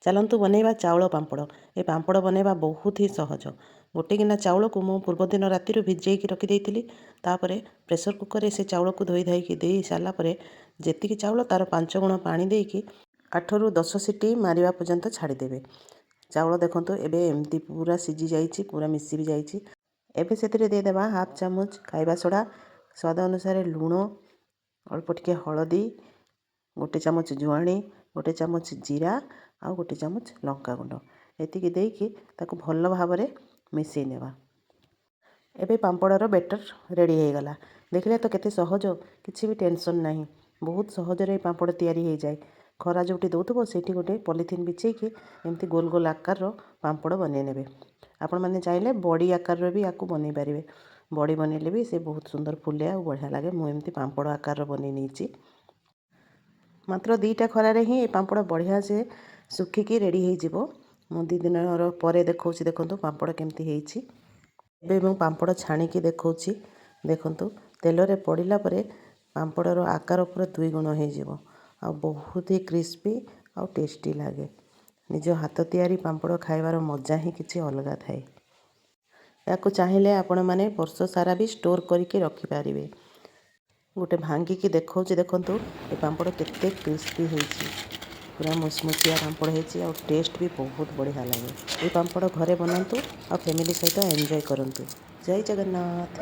ଚାଲନ୍ତୁ ବନେଇବା ଚାଉଳ ପାମ୍ପଡ଼। ଏ ପାମ୍ପଡ଼ ବନେଇବା ବହୁତ ହି ସହଜ। ଗୋଟେ ଗିନା ଚାଉଳକୁ ମୁଁ ପୂର୍ବଦିନ ରାତିରୁ ଭିଜେଇକି ରଖିଦେଇଥିଲି। ତାପରେ ପ୍ରେସର କୁକରରେ ସେ ଚାଉଳକୁ ଧୋଇ ଧାଇକି ଦେଇ ସାରିଲା ପରେ ଯେତିକି ଚାଉଳ ତା'ର 5 ଗୁଣ ପାଣି ଦେଇକି 8ରୁ 10 ସିଟି ମାରିବା ପର୍ଯ୍ୟନ୍ତ ଛାଡ଼ିଦେବେ। ଚାଉଳ ଦେଖନ୍ତୁ, ଏବେ ଏମିତି ପୁରା ସିଝି ଯାଇଛି, ପୁରା ମିଶି ବି ଯାଇଛି। ଏବେ ସେଥିରେ ଦେଇଦେବା ହାଫ୍ ଚାମଚ ଖାଇବା ସୋଡ଼ା, ସ୍ୱାଦ ଅନୁସାରେ ଲୁଣ, ଅଳ୍ପ ଟିକେ ହଳଦୀ, 1 ଚାମଚ ଜୁଆଣି, 1 ଚାମଚ ଜିରା ଆଉ 1 ଚାମଚ ଲଙ୍କାଗୁଣ୍ଡ। ଏତିକି ଦେଇକି ତାକୁ ଭଲ ଭାବରେ ମିଶାଇ ନେବା। ଏବେ ପାମ୍ପଡ଼ର ବେଟର୍ ରେଡ଼ି ହେଇଗଲା। ଦେଖିଲେ ତ କେତେ ସହଜ? କିଛି ବି ଟେନସନ୍ ନାହିଁ। ବହୁତ ସହଜରେ ଏ ପାମ୍ପଡ଼ ତିଆରି ହେଇଯାଏ। ଖରା ଯେଉଁଠି ଦେଉଥିବ, ସେଇଠି ଗୋଟେ ପଲିଥିନ୍ ବିଛେଇକି ଏମିତି ଗୋଲ ଗୋଲ ଆକାରର ପାମ୍ପଡ଼ ବନେଇ ନେବେ। ଆପଣମାନେ ଚାହିଁଲେ ବଡ଼ି ଆକାରର ବି ୟାକୁ ବନେଇ ପାରିବେ। ବଡ଼ି ବନେଇଲେ ବି ସେ ବହୁତ ସୁନ୍ଦର ଫୁଲେ ଆଉ ବଢ଼ିଆ ଲାଗେ। ମୁଁ ଏମିତି ପାମ୍ପଡ଼ ଆକାରର ବନେଇ ନେଇଛି। ମାତ୍ର 2ଟା ଖରାରେ ହିଁ ଏ ପାମ୍ପଡ଼ ବଢ଼ିଆ ସେ ଶୁଖିକି ରେଡ଼ି ହେଇଯିବ। ମୁଁ 2 ଦିନର ପରେ ଦେଖାଉଛି। ଦେଖନ୍ତୁ ପାମ୍ପଡ଼ କେମିତି ହେଇଛି। ଏବେ ମୁଁ ପାମ୍ପଡ଼ ଛାଣିକି ଦେଖାଉଛି। ଦେଖନ୍ତୁ, ତେଲରେ ପଡ଼ିଲା ପରେ ପାମ୍ପଡ଼ର ଆକାର ପୁରା ଦୁଇଗୁଣ ହେଇଯିବ ଆଉ ବହୁତ ହି କ୍ରିସ୍ପି ଆଉ ଟେଷ୍ଟି ଲାଗେ। ନିଜ ହାତ ତିଆରି ପାମ୍ପଡ଼ ଖାଇବାର ମଜା ହିଁ କିଛି ଅଲଗା ଥାଏ। ଏହାକୁ ଚାହିଁଲେ ଆପଣମାନେ ବର୍ଷ ସାରା ବି ଷ୍ଟୋର୍ କରିକି ରଖିପାରିବେ। ଗୋଟେ ଭାଙ୍ଗିକି ଦେଖାଉଛି। ଦେଖନ୍ତୁ, ଏ ପାମ୍ପଡ଼ କେତେ କ୍ରିସ୍ପି ହେଇଛି। ପୁରା ମୁସମୁସିଆ ପାମ୍ପଡ଼ ହେଇଛି ଆଉ ଟେଷ୍ଟ ବି ବହୁତ ବଢ଼ିଆ ଲାଗେ। ଏ ପାମ୍ପଡ଼ ଘରେ ବନାନ୍ତୁ ଆଉ ଫ୍ୟାମିଲି ସହିତ ଏନ୍ଜୟ କରନ୍ତୁ। ଜୟ ଜଗନ୍ନାଥ।